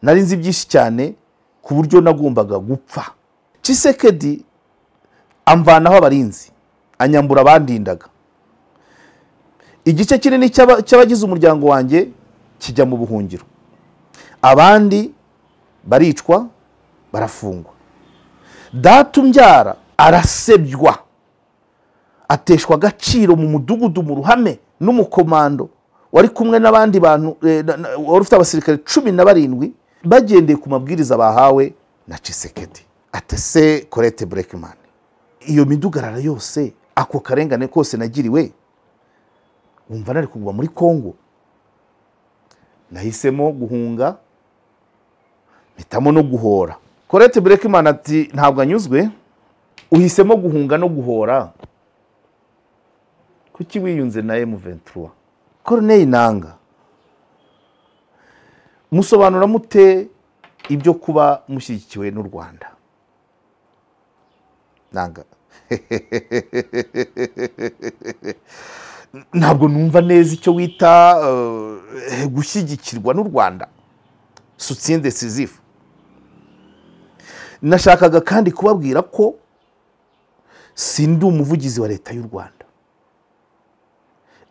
Nari nzi byinshi cyane ku buryo nagombaga gupfa. Tshisekedi amvanaho abarinzi, anyambura abandindaga. Igice kinini cy'abagize umuryango wanjye kijya mu buhungiro, abandi baricwa, barafungwa. Data umbyara arasebywa, ateshwa agaciro mu mudugudu, mu ruhame, n'umukomando wari kumwe n'abandi bantu, wari ufite abasirikare 17 bagendeye ku mabwiriza bahawe na Tshisekedi. Atese Colette Braeckman, iyo midugarara yose, ako karengane kose nagiriwe, wumva nari kuguma muri Kongo? Nahisemo guhunga, mpitamo no guhora. Colette Braeckman ati ntabwo anyuzwe, uhisemo guhunga no guhora, kuki wiyunze na M23? Corneille Nangaa, musobanura mute ibyo kuba mushyigikiwe n'u Rwanda? Nangaa, ntabwo numva neza icyo wita gushyigikirwa n'u Rwanda, soutien décisif. Nashakaga kandi kubabwira ko sindi umuvugizi wa leta y'u Rwanda.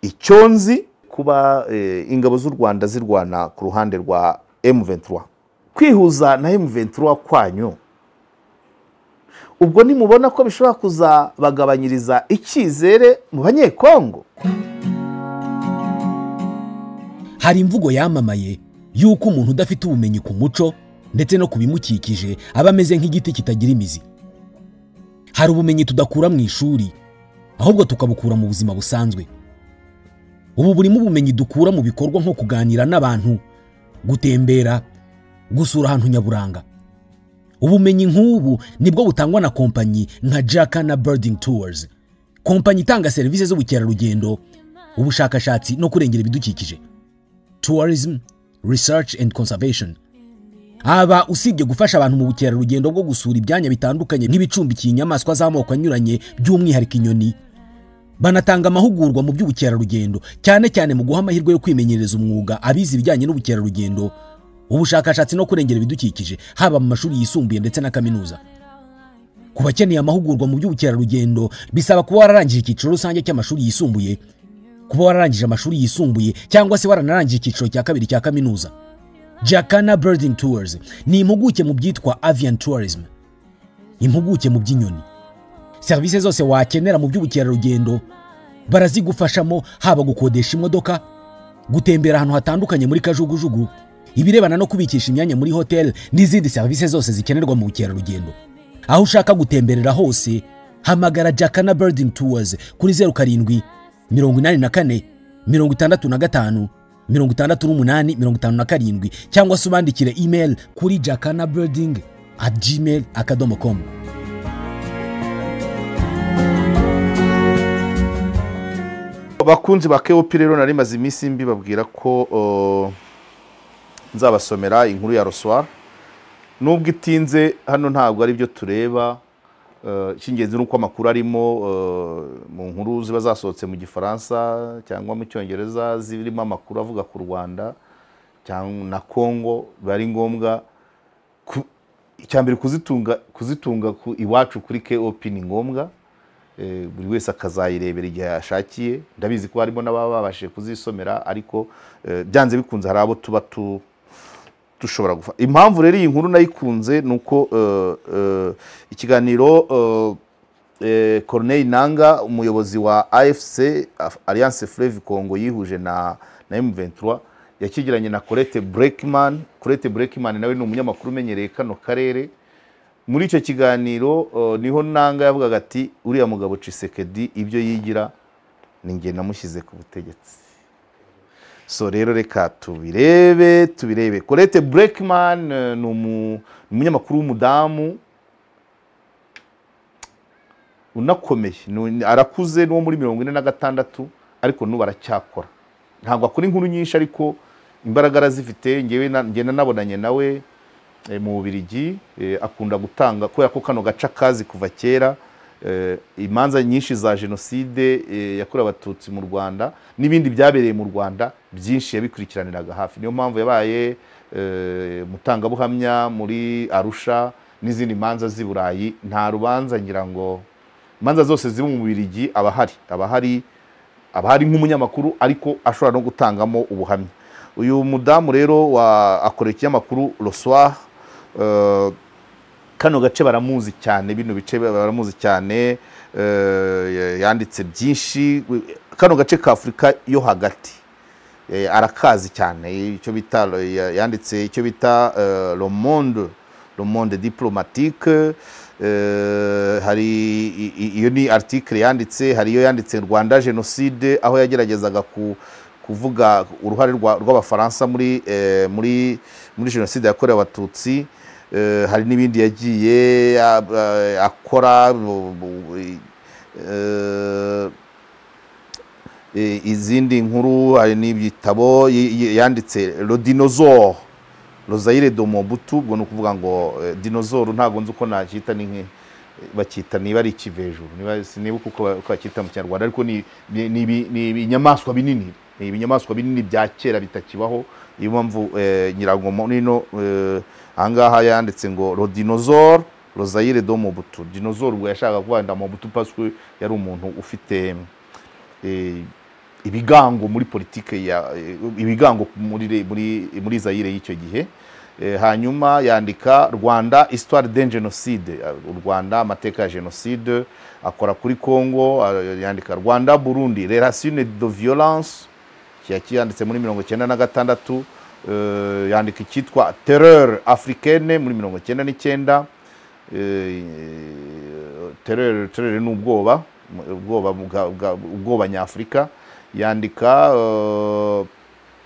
Icyo nzi kuba ingabo z'u Rwanda zirwana ku ruhande rwa M23, kwihuza na M23 kwanyu, ubwo nimubona ko bishobora kuzabagabanyiriza icyizere mu Banyekongo? Hari imvugo yamamaye yuko umuntu udafite ubumenyi ku muco ndetse no kubimukikije aba ameze nk'igiti kitagira imizi. Hari ubumenyi tudakura mu ishuri, ahubwo tukabukura mu buzima busanzwe. Ubu burimo ubumenyi dukura mu bikorwa nko kuganira n'abantu, gutembera, gusura ahantu nyaburanga. Ubumenyi nk'ubu nibwo butangwa na kompanyi nka Jacana Birding Tours, kompanyi itanga serivisi z'ubukerarugendo, ubushakashatsi no kurengera ibidukikije, tourism, research and conservation. Aba usibye gufasha abantu mu bukerarugendo bwo gusura ibyanya bitandukanye nk'ibicumbikiye inyamaswa z'amoko anyuranye by'umwihariko inyoni, banatanga amahugurwa mu by'ubukerarugendo, cyane cyane mu guha amahirwe yo kwimenyereza umwuga abize ibijyanye n'ubukerarugendo, ubushakashatsi no kurengera ibidukikije, haba mu mashuri yisumbuye ndetse na kaminuza. Ku bakeneye amahugurwa mu by'ubukerarugendo bisaba kuba wararangije icyiciro rusange cy'amashuri yisumbuye, kuba wararangije amashuri yisumbuye cyangwa se waranarangije icyiciro cya kabiri cya kaminuza. Jacana Birding Tours ni impuguke mu byitwa avian tourism, impuguke mu by'inyoni. Serivisi zose wakenera mu by'ubukerarugendo barazigufashamo, haba gukodesha imodoka, gutembera ahantu hatandukanye muri kajugujugu, ibirebana no kubikisha imyanya muri hotel n'izindi serivisi zose zikenerwa mu bukerarugendo. Aho ushaka gutemberera hose, hamagara Jacana Birding Tours kuri 07 84 65 68 57 cyangwa se ubandikire email kuri jacanabirding@gmail.com. Bakunzi ba KOP rero nari maze iminsi mbibabwira ko nzabasomera inkuru ya Roswar. Nubwo itinze hano ntabwo ari byo tureba, icy'ingenzi nuko amakuru arimo mu nkuru ziba zasohotse mu Gifaransa cyangwa mu Cyongereza zirimo amakuru avuga ku Rwanda cyangwa na Kongo, bari ngombwa icyambere kuzitunga iwacu kuri KOP ni ngombwa, buri wese akazayirebera igihe yashakiye. Ndabizi ko harimo n'ababa babashije kuzisomera, ariko byanze bikunze hari abo tuba dushobora gufa. Impamvu rero iyi nkuru nayikunze nuko ikiganiro Corneille Nangaa, umuyobozi wa AFC Alliance Fleuve Congo yihuje na M23, yakigiranye na Colette Braeckman. Colette Braeckman nawe ni umunyamakuru umenyereye kano karere. Muri icyo kiganiro niho Nangaa yavugaga ati uriya mugabo Tshisekedi ibyo yigira ni nge namushyize ku butegetsi. So rero reka tubirebe. Colette Braeckman ni umunyamakuru w'umudamu unakomeye, arakuze, n'uwo muri 46, ariko n'ubu aracyakora. Ntabwo akora inkuru nyinshi ariko imbaraga arazifite. Ngewe ngenda nabonanye nawe mu Bubiligi, akunda gutanga kubera ko kano gaca kazi kuva kera, imanza nyinshi za jenoside yakorewe Abatutsi mu Rwanda n'ibindi byabereye mu Rwanda byinshi yabikurikiraniraga hafi. Niyo mpamvu yabaye mutangabuhamya muri Arusha n'izindi manza z'i Burayi. Nta rubanza ngira ngo imanza zose ziba mu Bubiligi abahari nk'umunyamakuru, ariko ashobora no gutangamo ubuhamya. Uyu mudamu rero akorera ikinyamakuru Le Soir. Kano gace baramuzi cyane, bino bice baramuzi cyane, yanditse byinshi. Kano gace ka Afurika yo hagati arakazi cyane. Icyo bita yanditse icyo bita Le Monde diplomatique. Hari iyo ni article yanditse, hari iyo yanditse Rwanda génocide, aho yageragezaga kuvuga uruhare rw'Abafaransa muri jenoside yakorewe Abatutsi. Hari n'ibindi yagiye akora, izindi nkuru, hari n'ibitabo yanditse Le Dinosaure, Le Zaire de Mobutu. Ubwo ni ukuvuga ngo dinosaure ntabwo nzi uko nacyita, ni bakita niba ari ikivejuru, niba sinibuka uko bakita mu Kinyarwanda, ariko ni ibinyamaswa binini, ni ibinyamaswa binini bya kera bitakibaho. Iyo mpamvu Nyiragomo nino ahangaha yanditse ngo Le Dinosaure, Le Zaire de Mobutu. Dinosaure ubwo yashaka kuvuga nda Mobutu parce que yari umuntu ufite ibigango muri politike ya ibigango muri Zaire y'icyo gihe. Hanyuma yandika Rwanda histoire d'un génocide, u Rwanda amateka ya génocide, akora kuri Congo, yandika Rwanda Burundi les racines de violence, yanditse muri 1996. Yandika icyitwa Terreur africaine muri 1999. Terreur ni ubwoba, ubwoba nyafurika. Yandika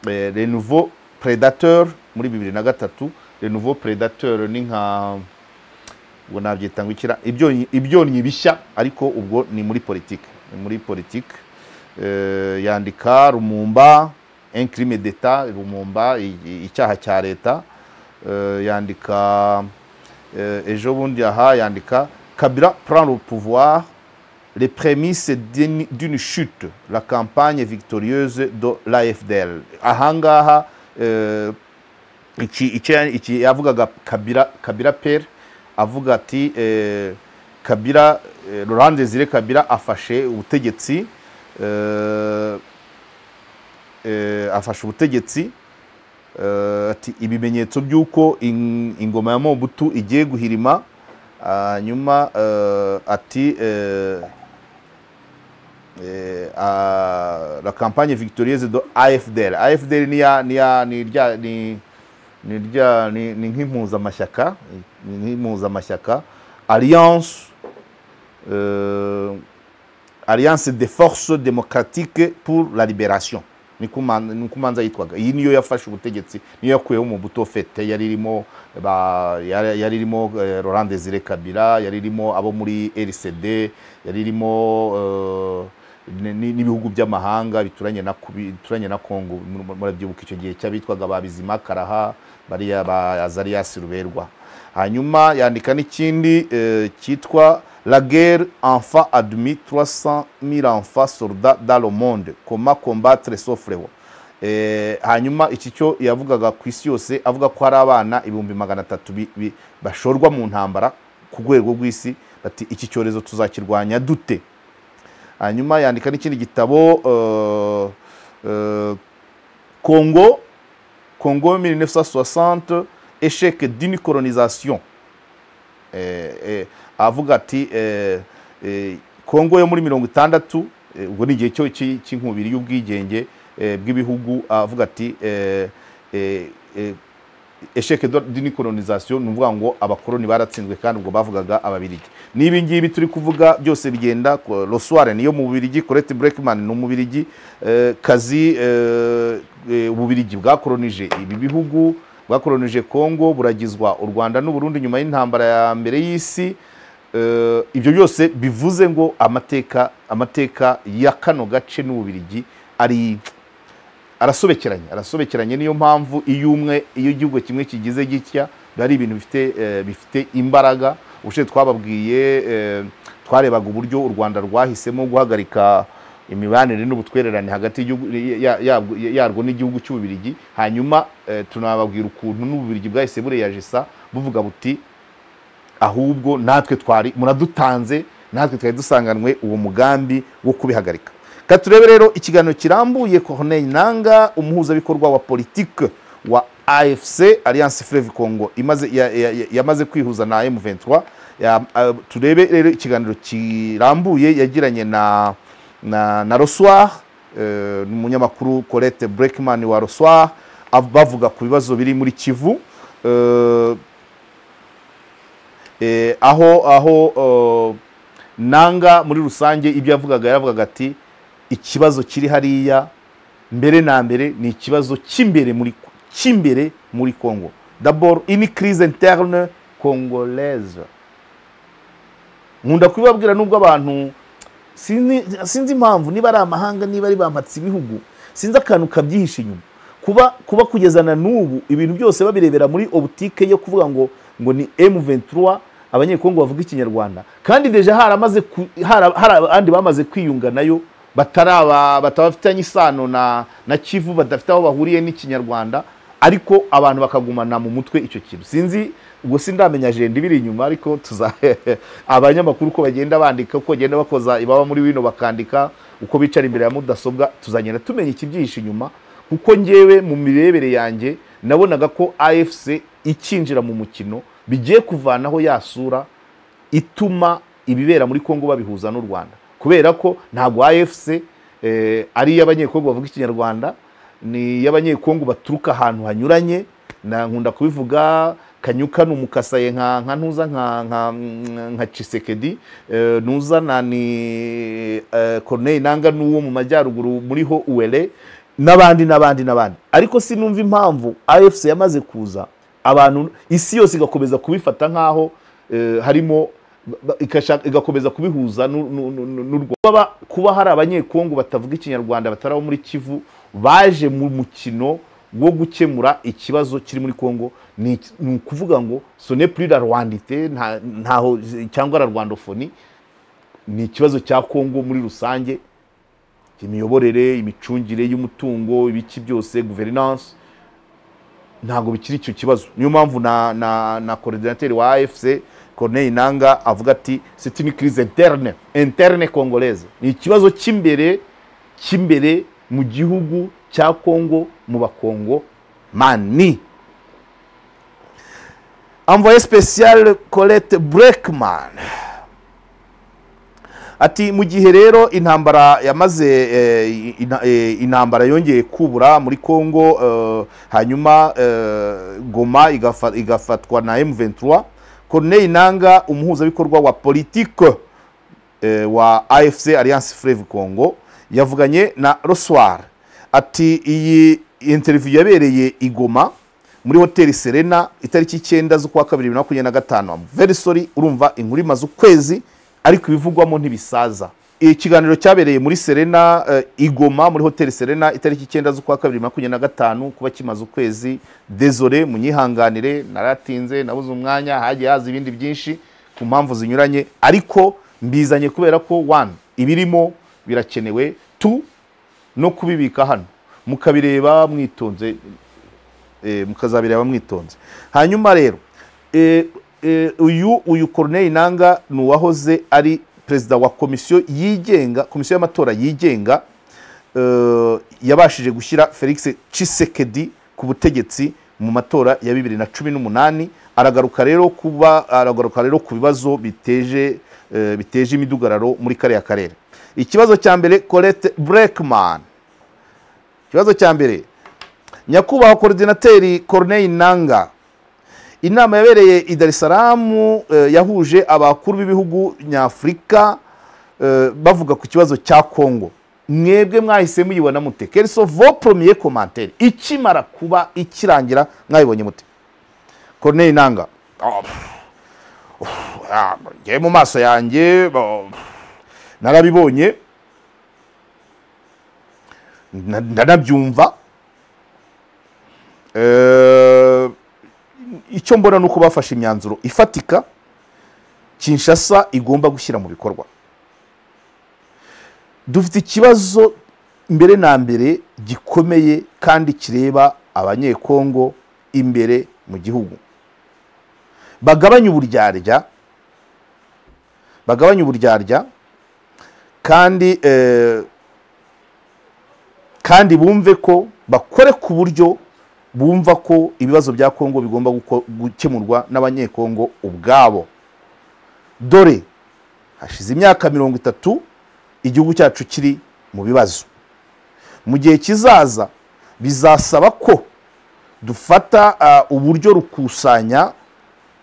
Les Nouveaux Prédateurs muri 2003. Les Nouveaux Prédateurs ni nka ubwo nabyita ngo ikira ibyonnyi bishya, ariko ubwo ni muri politique, ni muri politique. Yandika Lumumba un crime d'état, Lumumba icyaha cya leta. Yandika ejo bundi aha yandika Kabila prend le pouvoir, les prémices d'une chute, la campagne victorieuse de l'AFDL. Ahangaha iki yavugaga Kabila père, avuga ati Kabila, Laurent Désiré Kabila afashe ubutegetsi, ati ibimenyetso by'uko ingoma ya Mobutu igiye guhirima. Hanyuma ati la campagne victorieuse de AFDL. AFDL ni nk'impuzamashyaka, Alliance des forces démocratiques pour la libération, ni kumanza yitwaga. Iyi niyo yafashe ubutegetsi, niyo yakuyeho Mobutu fete. Yari irimo Laurent Désiré Kabila, yari irimo abo muri RCD, yari irimo n'ibihugu by'amahanga bituranye na Congo. Murabyibuka icyo gihe cyabitwaga ba Bizima Karaha, bariya ba Azarias Ruberwa. Hanyuma yandika n'ikindi cyitwa La guerre enfant admis 300 000 enfants soldats dans le monde, comment combattre ce fléau. Hanyuma iki cyo yavugaga ku isi yose, avuga ko hari abana 300,000 bashorwa mu ntambara ku rwego rw'isi, bati iki cyorezo tuzakirwanya dute. Hanyuma yandika n'ikindi gitabo Congo 1960, échec d'une colonisation. Avuga ati Congo yo muri 60, ubwo ni igihe cyo cy'inkubiri y'ubwigenge bw'ibihugu. Avuga ati échec d'une colonisation, ni ukuvuga ngo abakoloni baratsinzwe, kandi ubwo bavugaga Ababiligi. N'ibi ngibi turi kuvuga byose bigenda Le Soir niyo mu Bubiligi, Colette Braeckman ni Umubirigi, kazi Ububirigi bwakolonije ibi bihugu, bwakolonije Congo, buragizwa u Rwanda n'u Burundi nyuma y'intambara ya mbere y'isi. Ibyo byose bivuze ngo amateka ya kano gace n'Ububirigi ari arasobekeranye. Niyo mpamvu iyo igihugu kimwe kigize gitya bari ibintu bifite imbaraga. Ubushize twababwiye, twarebaga uburyo u Rwanda rwahisemo guhagarika Imibanire n'ubutwererane hagati yarwo n'igihugu cy'Ububirigi. Hanyuma tunababwira ukuntu n'Ububirigi bwahise bureyajisa buvuga buti ahubwo natwe twari muradutanze, natwe twari dusanganwe uwo mugambi wo kubihagarika. Ka turebe rero ikiganiro kirambuye Corneille Nangaa, umuhuzabikorwa wa politique wa AFC Alliance Fleuve Congo imaze yamaze kwihuza na M23. Turebe rero ikiganiro kirambuye yagiranye na Le Soir, n'umunyamakuru Colette Braeckman wa Le Soir, bavuga ku bibazo biri muri Kivu, aho Nangaa muri rusange ibyo yavugaga, yaravugaga ati ikibazo kiri hariya mbere na mbere ni ikibazo cy'imbere muri Congo. D'abord une crise interne congolaise. Nkunda kubibabwira nubwo abantu sinzi impamvu, niba ari amahanga, niba ari bampatse ibihugu, sinzi akantu kabyihishe inyuma. Kuba kugeza na n'ubu ibintu byose babirebera muri optique yo kuvuga ngo ni M23 abanyekongo bavuga ikinyarwanda, kandi deja haramaze hari abandi bamaze kwiyunga nayo bataraba batabafitanye isano na Kivu, badafite aho bahuriye n'ikinyarwanda, ariko abantu bakagumana mu mutwe icyo kintu. Sinzi ubwo sindamenya agenda ibiri inyuma, ariko tuza abanyamakuru uko bagenda bandika, uko bagenda bakoza ibaba muri wino bakandika, uko bicara imbere ya mudasobwa, tuzagenda tumenya ikibyihishe inyuma. Kuko ngewe mu mirebere yanjye nabonaga ko AFC ikinjira mu mukino bigiye kuvanaho yasura ituma ibibera muri Kongo babihuza n'u Rwanda, kubera ko ntabwo AFC ari y'abanyekongo bavuga ikinyarwanda, ni y'abanyekongo baturuka ahantu hanyuranye. Na nkunda kubivuga, Kanyuka n'umukasaye nka ntuza nka Tshisekedi, nuza na ni Corneille Nangaa n'uwo mu majyaruguru muri ho Uwele n'abandi n'abandi n'abandi. Ariko sinumva impamvu AFC yamaze kuza abantu isi yose igakomeza kubifata nkaho harimo igakomeza kubihuza n'u Rwanda. Kuba hari abanyekongo batavuga ikinyarwanda bataraho muri Kivu baje mu mukino wo gukemura ikibazo kiri muri Kongo, ni ukuvuga ngo ce n'est plus la rwandité ntaho cyangwa la rwandophonie, ni ikibazo cya Kongo muri rusange, imiyoborere, imicungire y'umutungo, ibiki byose, governance, ntago bikiri icyo kibazo. Niyo mpamvu na coordinateur wa AFC Corneille Nangaa avuga ati c'est une crise interne congolaise, ni ikibazo cy'imbere mu gihugu cya Kongo, mu bakongo mani. Envoyé spécial Colette Braeckman ati mu gihe rero intambara yamaze intambara yongeye kubura muri Kongo, hanyuma Goma igafatwa na M23, Corneille Nangaa umuhuzabikorwa wa politique wa AFC Alliance Fleuve Congo yavuganye na Le Soir. Ati iyi interview yabereye i Goma muri Hotel Serena itariki 9 z'ukwa kabiri 2025. Very sorry, urumva inkuru imaze ukwezi ariko ibivugwamo ntibisaza. Ikiganiro cyabereye muri Serena i Goma muri Hotel Serena itariki 9 z'ukwa kabiri 2025, kuba kimaze ukwezi. Désolé, munyihanganire, naratinze, nabuze umwanya, hagiye haza ibindi byinshi ku mpamvu zinyuranye, ariko mbizanye kubera ko 1 ibirimo birakenewe, 2 no kubibika hano mukabireba mwitonze, mukazabireba mwitonze. Hanyuma rero uyu Corneille Nangaa ni uwahoze ari perezida wa komisiyo yigenga, komisiyo y'amatora yigenga, yabashije gushyira Felix Tshisekedi ku butegetsi mu matora ya 2018. Aragaruka rero ku bibazo biteje imidugararo muri kariya karere. Ikibazo cya mbere, Colette Braeckman. Ikibazo cya mbere, nyakubahwa coordinateur Corneille Nangaa, inama yabereye i Dar es Salaam yahuje abakuru b'ibihugu nyafurika bavuga ku kibazo cya Kongo. Mwebwe mwahise muyibona mute? Quels sont vos premiers commentaires? Ikimara kuba ikirangira mwayibonye mute? Corneille Nangaa, ngiye mu maso yanjye narabibonye, ndanabyumva. Icyo mbona nuko bafashe imyanzuro ifatika Kinshasa igomba gushyira mu bikorwa. Dufite ikibazo mbere na mbere gikomeye kandi kireba abanyekongo imbere mu gihugu. Bagabanya uburyarya, bagabanya uburyarya kandi kandi bumve ko bakore ku buryo bumva ko ibibazo bya Kongo bigomba gukemurwa n'abanyekongo ubwabo. Dore hashize imyaka 30 igihugu cyacu kiri mu bibazo. Mu gihe kizaza bizasaba ko dufata uburyo rukusanya,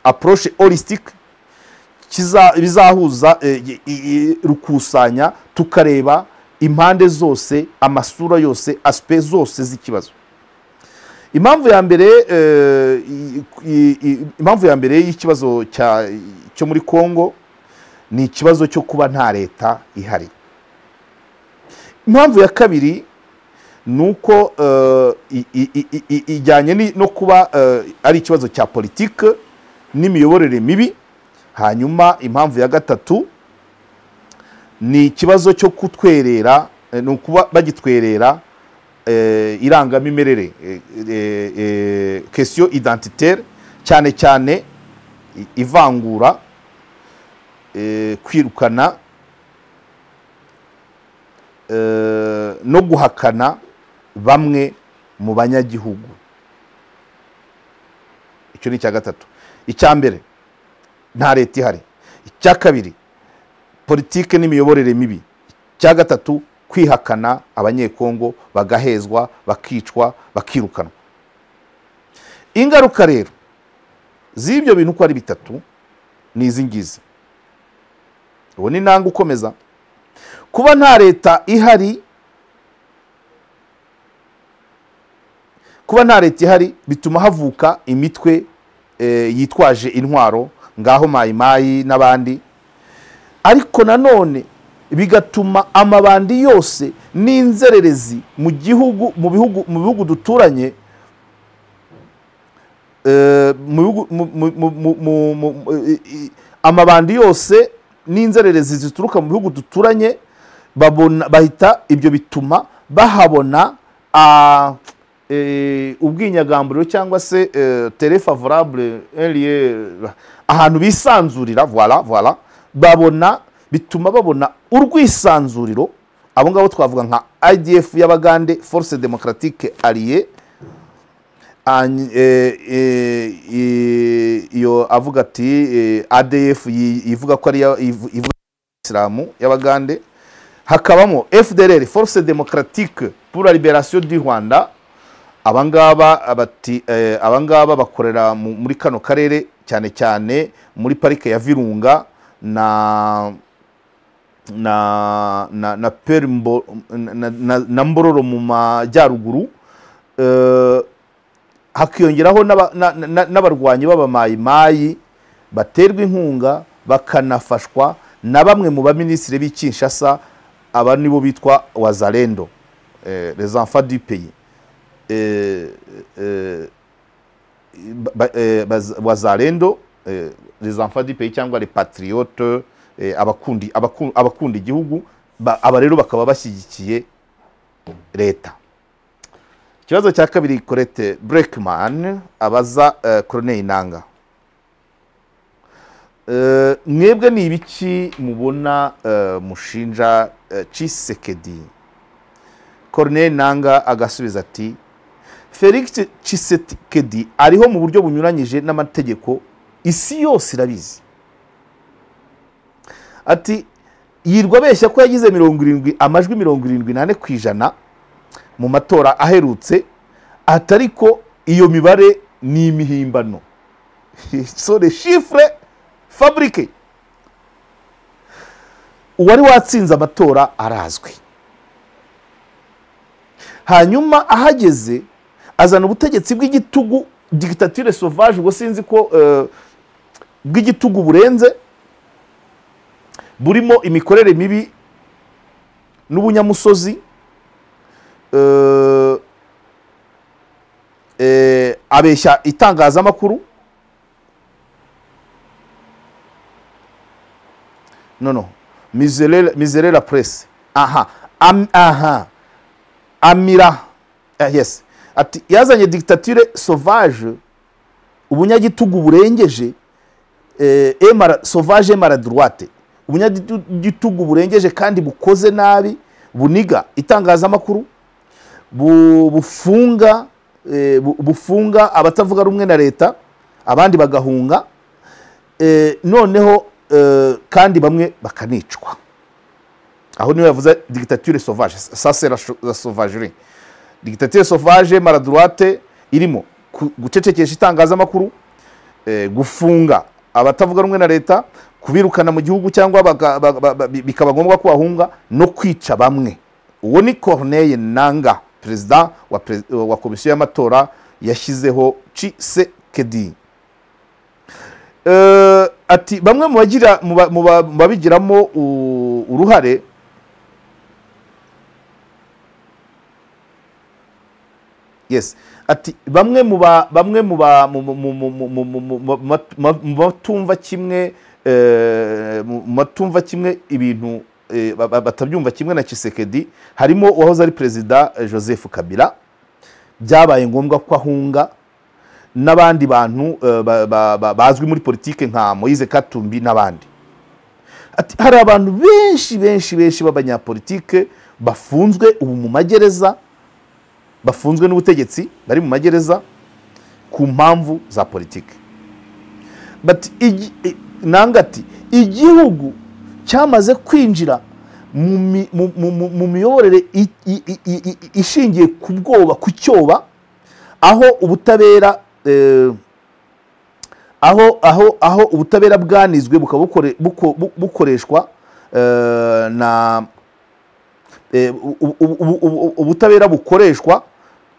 approche holistique, bizahuza rukusanya, tukareba impande zose, amasura yose, aspect zose z'ikibazo. Impamvu ya mbere impamvu ya mbere y'ikibazo cyo muri Kongo ni ikibazo cyo kuba nta leta ihari. Impamvu ya kabiri nuko ijyanye no kuba ari ikibazo cya politike n'imiyoborere mibi. Hanyuma impamvu ya gatatu ni ikibazo cyo kutwerera, ni ukuba bagitwerera irangamimerere, question identitaire, cyane cyane ivangura, kwirukana no guhakana bamwe mu banyagihugu. Icyo ni icya gatatu. Icya mbere, nta leta ihari. Icya kabiri, politike n'imiyoborere mibi. Icya gatatu, kwihakana abanyekongo bagahezwa, bakicwa, bakirukanwa. Ingaruka rero z'ibyo bintu uko ari bitatu ni izi ngizi. Ubu ni nanga ukomeza. Kuba nta leta ihari, kuba nta leta ihari bituma havuka imitwe yitwaje intwaro, ngaho mayimayi n'abandi. Ariko nanone bigatuma amabandi yose n'inzererezi mu gihugu, mu bihugu duturanye, amabandi yose n'inzererezi zituruka mu bihugu duturanye babona, bahita ibyo bituma bahabona ubwinyagamburiro cyangwa se terrain favorable, ahantu bisanzurira. Voilà, voilà, babona, bituma babona urwisanzuriro. Abo ngabo twavuga nka IDF y'Abagande, Force Démocratique Alliée, iyo avuga ati ADF ivuga ko ari ivuga Islamu y'Abagande. Hakabamo FDLR, Force Démocratique pour la Libération du Rwanda. Abangaba bati abangaba bakorera muri kano karere, cyane cyane muri parike ya Virunga na na na na Perimbo na Mbororo mu majyaruguru. Hakiyongeraho n'abarwanyi b'abamayimayi baterwa inkunga bakanafashwa na bamwe mu baminisitiri b'i Kinshasa. Aba nibo bitwa Wazalendo, les enfants du pays, Wazalendo, les enfants du pays cyangwa les patriotes, abakunda igihugu. Aba rero bakaba bashyigikiye leta. Ikibazo cya kabiri Colette Braeckman abaza Corneille Nangaa: mwebwe ni ibiki mubona mushinja Tshisekedi? Corneille Nangaa agasubiza ati Felix Tshisekedi ariho mu buryo bunyuranyije n'amategeko, isi yose irabizi. Ati yirwa abeshya ko yagize 70 amajwi 74% mu matora aherutse, atariko iyo mibare ni imihimbano. So les chiffres fabriqués. Uwari watsinze amatora arazwi. Hanyuma ahageze azana ubutegetsi bw'igitugu, dictature sauvage, ubwo sinzi ko bw'igitugu burenze, burimo imikorere mibi n'ubunyamusozi. Abeshya itangazamakuru. No, miseler la presse. Aha, aha amira, yes, ati yazanye dictature sauvage, ubunyagitugu burengeje, sauvage maladroite, ubunyagitugu burengeje kandi bukoze nabi, buniga itangazamakuru, bufunga abatavuga rumwe na leta, abandi bagahunga, noneho kandi bamwe bakanicwa. Aho niwe yavuze dictature sauvage, ça c'est la sauvagerie. Dictature sauvage maladroite irimo gucecekesha itangazamakuru, gufunga abatavuga rumwe na leta, kubirukana mu gihugu cyangwa bikaba ngombwa ko bahunga, no kwica bamwe. Uwo ni Corneille Nangaa, president wa komisiyo y'amatora yashyizeho Tshisekedi. Ati bamwe mu bagira mu babigiramo uruhare yes, ati bamwe mu bamwe mu batumva kimwe, batumva kimwe ibintu, batabyumva kimwe na Tshisekedi, harimo uwahoze ari president Joseph Kabila, byabaye ngombwa ko ahunga, n'abandi bantu bazwi muri politike nka Moise Katumbi n'abandi. Ati hari abantu benshi benshi benshi b'abanyapolitike bafunzwe ubu mu magereza, bafunzwe n'ubutegetsi, bari mu magereza ku mpamvu za politike. But Nangaa ati igihugu cyamaze kwinjira mu miyoborere ishingiye ku bwoba, ku cyoba, aho ubutabera aho ubutabera bwanizwe bukaba bukoreshwa na ubutabera bukoreshwa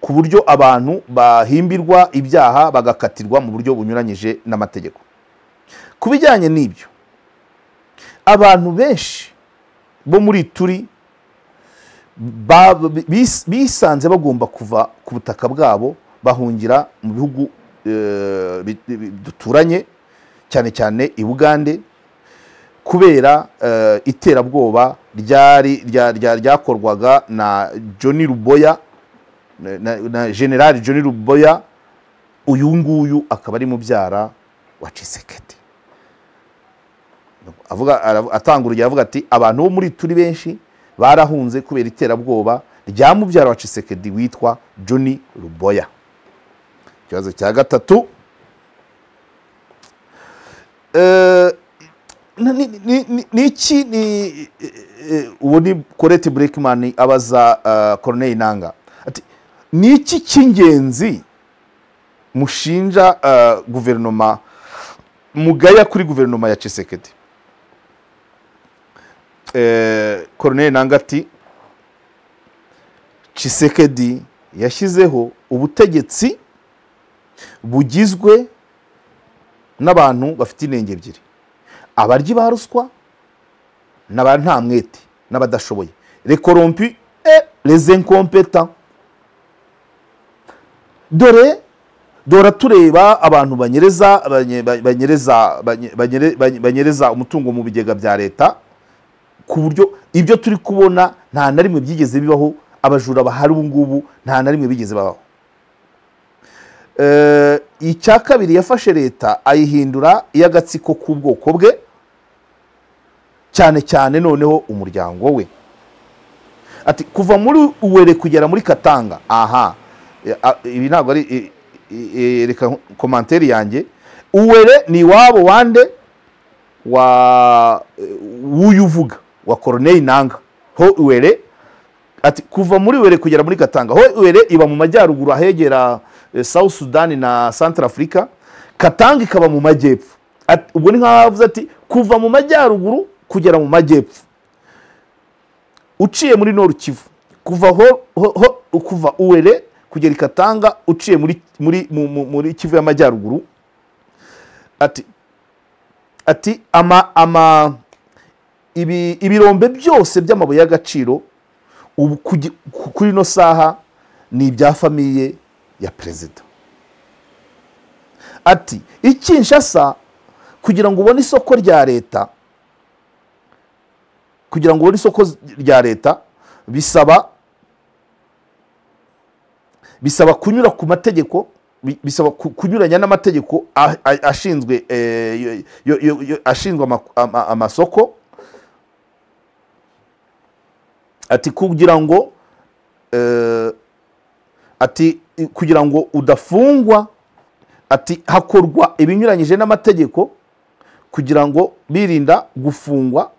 ku buryo abantu bahimbirwa ibyaha bagakatirwa mu buryo bunyuranyije n'amategeko. Ku bijyanye n'ibyo, abantu benshi bo muri Turi bisanze bagomba kuva ku butaka bwabo bahungira mu bihugu duturanye, cyane cyane i Bugande, kubera iterabwoba ryari ryakorwaga na Johnny Ruboya, na General Johnny Ruboya. Uyu nguyu akaba ari mubyara wa Tshisekedi. Avuga, atanga urugero avuga ati abantu bo muri Turi benshi barahunze kubera iterabwoba rya mubyara wa Tshisekedi witwa Johnny Ruboya. Ikibazo cya gatatu, niki ni uwo ni Colette Braeckman abaza Corneille Nangaa ati niki cy'ingenzi mushinja guverinoma, mugaya kuri guverinoma ya Tshisekedi? Corneille Nangaa ati Tshisekedi yashyizeho ubutegetsi bugizwe n'abantu bafite inenge ebyiri, abaryi ba ruswa n'abantamwete n'abadashoboye, les corrompus et les incompétents. Dore dora tureba abantu banyereza banyereza umutungo mu bigega bya leta, ku buryo ibyo turi kubona nta na rimwe byigeze bibaho. Abajura bahari ubu ngubu nta na rimwe bigeze babaho. Icya kabiri, yafashe leta ayihindura iy'agatsiko k'ubwoko bwe, cyane cyane noneho umuryango we. Ati kuva muri Uwere kugera muri Katanga, aha ibi ntabwo ari reka commentaire yanjye. Uwere ni wabo wande wa wuyuvuga wa Corneille Nangaa. Ho Uwere, ati kuva muri Uwere kugera muri Katanga, ho Uwere iba mu majyaruguru ahegera South Sudan na Central Africa, Katanga ikaba mu majyepfo. Ubwo ni nkavuze ati kuva mu majyaruguru kugera mu majyepfo uciye muri Nord Kivu, kuva ho kuva Uwere kugera Katanga uciye muri Kivu y'amajyaruguru. Ati ama ibirombe byose by'amabuye y'agaciro ubu kuri no saha ni ibya famiye ya president. Ati ikinshasa kugira ngo ubone isoko rya leta, Kugira ngo ubone isoko rya leta bisaba kunyura ku mategeko, bisaba kunyuranya n'amategeko ashinzwe ashinzwe amasoko. Ati kugira ngo ati kugira ngo udafungwa, ati hakorwa ibinyuranyije n'amategeko kugira ngo birinda gufungwa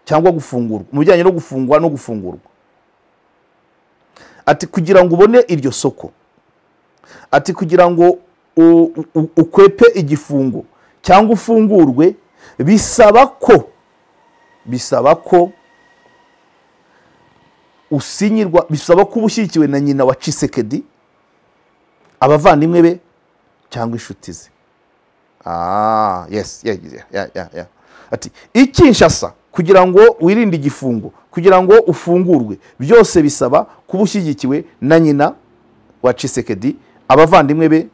cyangwa gufungurwa, mu bijyanye no gufungwa no gufungurwa. Ati kugira ngo ubone iryo soko, ati kugira ngo ukwepe igifungo cyangwa ufungurwe, bisaba ko usinyirwa, bisaba ko ushyigikiwe na nyina wa Tshisekedi, abavandimwe be cyangwa inshuti ze. Yes, yeah. Ati Kinshasa kugira ngo wirinde igifungo, kugira ngo ufungurwe, byose bisaba kuba ushyigikiwe na nyina wa Tshisekedi, abavandimwe be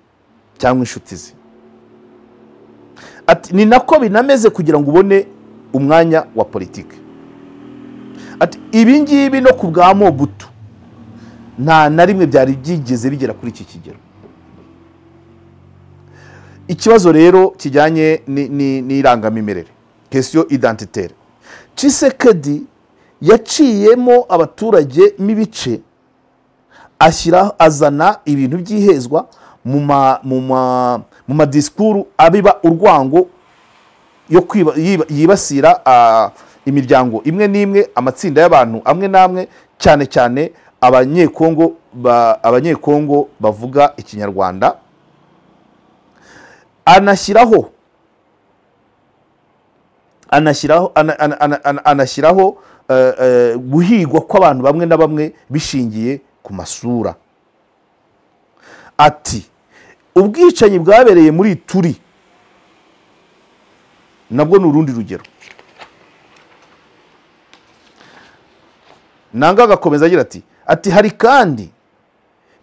cyangwa inshuti ze. Ati ni nako binameze kugira ngo ubone umwanya wa politike. Ati ibi ngibi no ku bwa Mobutu nta na rimwe byari byigeze bigera kuri iki kigero. Ikibazo rero kijyanye n'irangamimerere, question identitaire. Tshisekedi yaciyemo abaturage mibice, ashyira azana ibintu byihezwa mu madisikuru abiba urwango yo yibasira imiryango imwe n'imwe, amatsinda y'abantu amwe n'amwe, cyane cyane abanyekongo bavuga ikinyarwanda. Anashyiraho guhigwa kw'abantu bamwe na bamwe bishingiye ku masura. Ati ubwicanyi bwabereye muri Turi nabwo ni urundi rugero. Nanga agakomeza agira ati hari kandi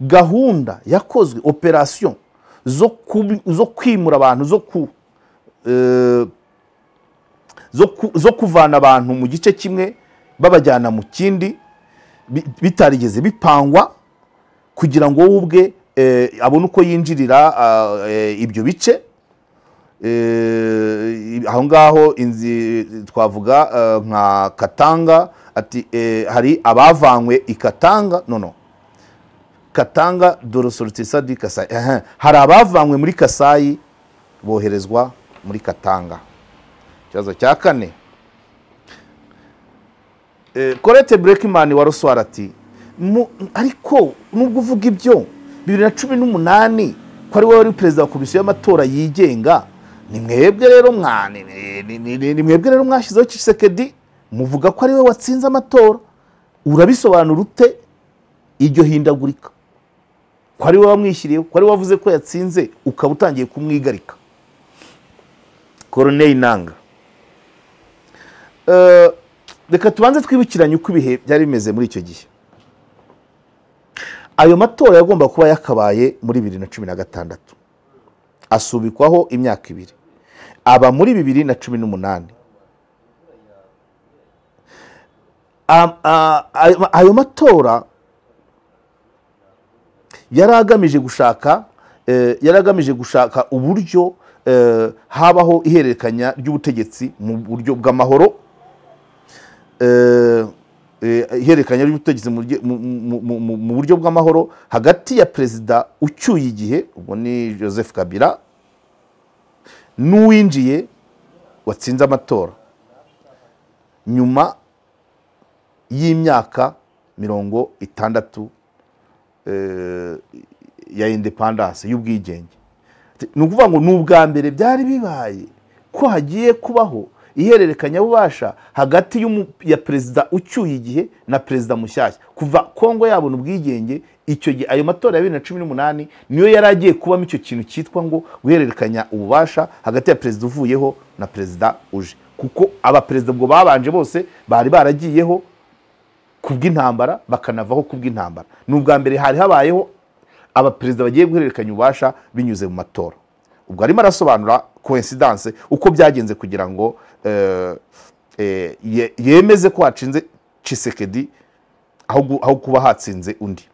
gahunda yakozwe, operation zo kwimura abantu, zo kuvana abantu mu gice kimwe babajyana mu kindi bitarigeze bipangwa, kugira ngo wowe ubwe abone uko yinjirira ibyo bice. Aho ngaho inzi twavuga nka Katanga. Ati hari abavanywe i Katanga, no Katanga dorosortisa di Kasai, hari abavanywe muri Kasai boherezwa muri Katanga. Ikibazo cya kane, Colette Braeckman wa Le Soir ati ariko nubwo uvuga ibyo 2018 ko ari wowe wari perezida wa komisiyo y'amatora yigenga, ni mwebwe rero ni mwebwe rero mwashyizeho Tshisekedi, muvuga ko ari we watsinze amatora, urabisobanura ute iryo hindagurika? Ko ari we wamwishyiriye, ko ari wavuze ko yatsinze, ukaba utangiye kumwigarika. Corneille Nanga, reka tubanze twibukiranye uko ibihe byari bimeze muri icyo gihe. Ayo matora yagomba kuba yakabaye muri 2016, asubikwaho imyaka ibiri, aba muri 2018. Ayo matora yari agamije gushaka uburyo habaho ihererekanya ry'ubutegetsi mu buryo bw'amahoro, ihererekanya ry'ubutegetsi mu buryo bw'amahoro hagati ya perezida ucyuye igihe, ubwo ni Joseph Kabila, n'uwinjiye watsinze amatora nyuma y'imyaka 60 ya independence, y'ubwigenge. Ni ukuvuga ngo ni ubwa mbere byari bibaye ko hagiye kubaho ihererekanyabubasha hagati ya perezida ucyuye igihe na perezida mushyashya kuva Kongo yabona ubwigenge. Icyo gihe ayo matora ya 2018 niyo yari agiye kubamo icyo kintu cyitwa ngo guhererekanya ububasha hagati ya perezida uvuyeho na perezida uje, kuko abaperezida ubwo babanje bose bari baragiyeho kubw'intambara bakanavaho kubw'intambara. Ni ubwa mbere hari habayeho abaperezida bagiye guhererekanya ububasha binyuze mu matora. Ubwo arimo arasobanura coincidence uko byagenze kugira ngo yemeze ko hatsinze Tshisekedi aho kuba hatsinze undi.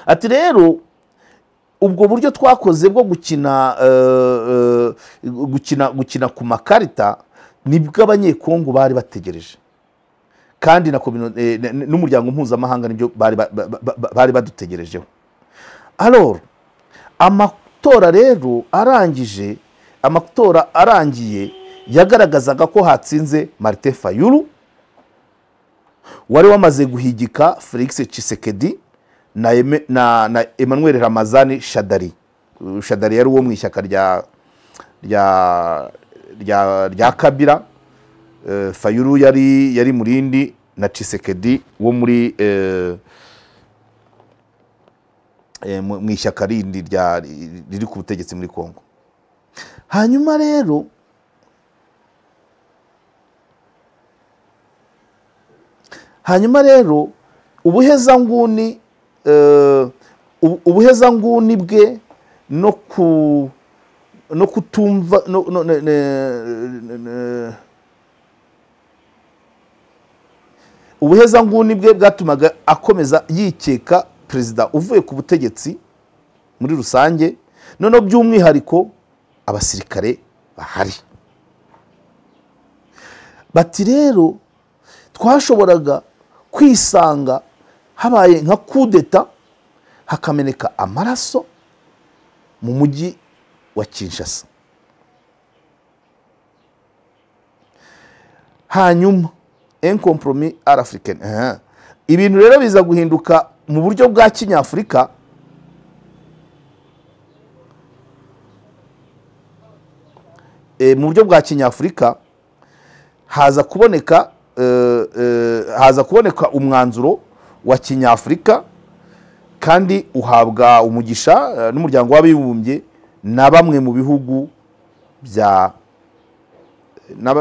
Ati rero ubwo buryo twakoze bwo gukina gukina ku makarita nibwo abanyekongo bari bategereje, kandi na n'umuryango mpuzamahanga nibyo bari badutegerejeho. Alors amatora rero arangije, amatora arangiye yagaragazaga ko hatsinze Martin Fayulu wari wamaze guhigika Felix Tshisekedi na Emmanuel Ramazani Shadari. Shadari yari uwo mu ishyaka rya Kabila, Fayulu yari murindi na Tshisekedi wo muri mu ishyaka rindi riri ku butegetsi muri Kongo. Hanyuma rero ubuhezanguni bwe no kutumva ubuhezanguni bwe bwatumaga akomeza yikeka perezida uvuye ku butegetsi muri rusange, none by'umwihariko abasirikare bahari. Bati rero twashoboraga kwisanga habaye nka kudeta hakameneka amaraso mu mujyi wa Kinshasa. Hanyuma un compromis à l'africaine. Ibintu rero biza guhinduka mu buryo bwa kinyafurika. Mu buryo bwa kinyafurika haza kuboneka umwanzuro wa kinyafurika kandi uhabwa umugisha n'umuryango w'abibumbye na bamwe mu bihugu bya na